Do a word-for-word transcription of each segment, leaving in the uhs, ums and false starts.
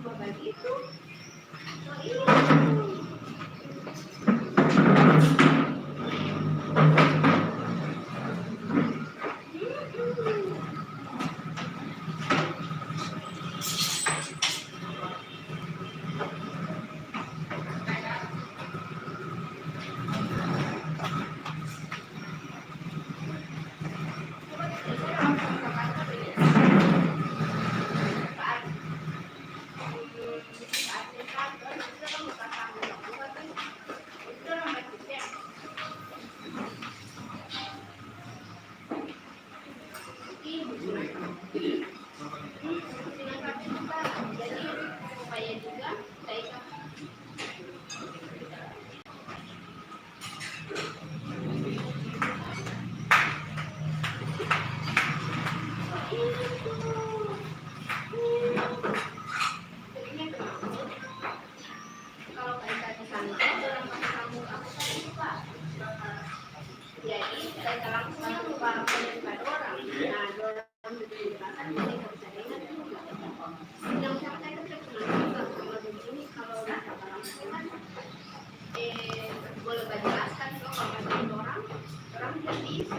Begitu. Oh, iya. Kalau kita di kantor, orang pakai sambung apa tadi, Pak? Jadi, kita langsung yang lupa apa yang kita dorong. Nah, dorong itu bahkan kita nggak bisa dengar juga. Yang saya katakan, kenapa kalau begini, kalau nggak kata langsung kan, eh, boleh saya jelaskan, kalau kata orang, orang tidak bisa.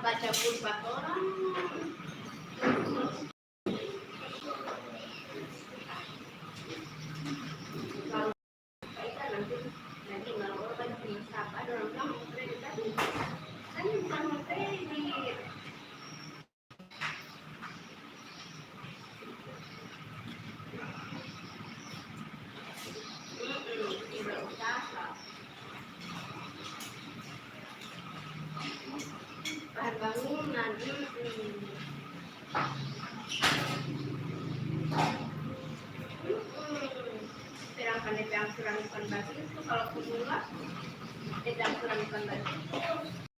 Baca pun orang. Bahan bangunan, mm-mm. Mm-mm. Sedangkan D P angsuran bukan bagitu, kalau pemula, D P angsuran bukan bagitu.